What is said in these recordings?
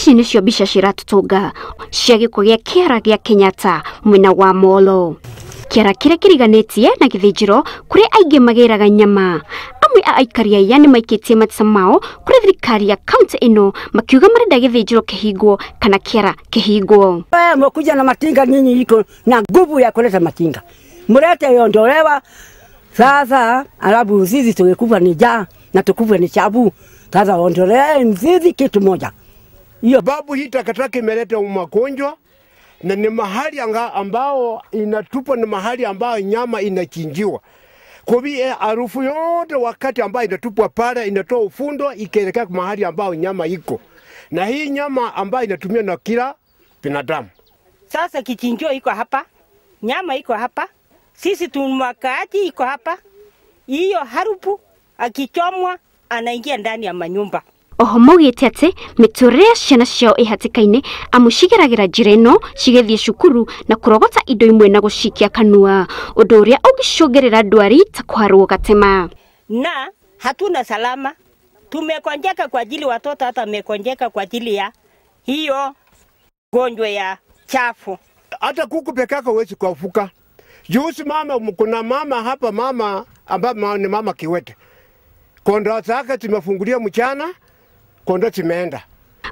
Ici nĩcio mbica ciratũtũnga cia gĩko gĩa kĩara gĩa Kenyatta mwena wa Molo. Kĩara kĩrĩa kĩriganĩtie na gĩthĩnjĩro kũrĩa aingĩ magĩraga nyama. Amwe a aikari aya nĩ maikĩtie mateta mao kũrĩ thirikari ya kaunti ĩno makiuga marenda gĩthĩnjĩro kĩhingwo kana kĩara kĩhingwo. Wewe mkuja na matinga, nyinyi iko na nguvu ya kuleta matinga, mlete iondolewa sasa, alafu sisi tungekufa ni njaa na tukufe ni chabu. Sasa ondolee mzizi kitu moja hiyo, babu hii takataka imeleta magonjwa na ni mahali ambao inatupwa, ni mahali ambao nyama inachinjiwa. Kwa hivyo harufu yote wakati ambayo inatupwa pale inatoa ufundo ikielekea mahali ambao nyama iko, na hii nyama ambayo inatumiwa na kila binadamu. Sasa kichinjio iko hapa, nyama iko hapa, sisi tumwakaaji iko hapa. Hiyo harufu akichomwa anaingia ndani ya manyumba. Oho maugĩte atĩ mĩtũrĩre ya ciana ciao ĩ hatĩka-inĩ amu cigeragĩra njĩra ĩno cigĩthiĩ cukuru na kũrogota indo imwe na gũcikia kanua, ũndũ ũrĩa ũngĩcũngĩrĩra ndwari ta kũharwo gatema. Na hatuna salama, tumekonjeka kwa ajili watoto, hata wamekonjeka kwa ajili ya hiyo gonjwa ya chafu. Hata kuku peke yake huwezi kuwafuka. Juzi mama, kuna mama hapa, mama ambaye ni mama kiwete, kondoo zake zimefungulia mchana, kondoo zimeenda.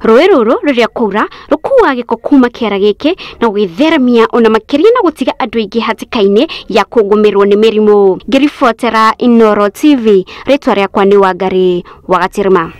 Rũĩ rũrũ rĩrĩa kwaura rũkuaga gĩko kuma kĩara gĩkĩ na gwĩtheremia ona makĩria na gũtiga andũ aingĩ hatĩka-inĩ ya kũgũmĩrwo nĩ mĩrimũ. Ngĩribotera Inooro TV, rĩtwa rĩakwa nĩ Wangari wa Gatirima.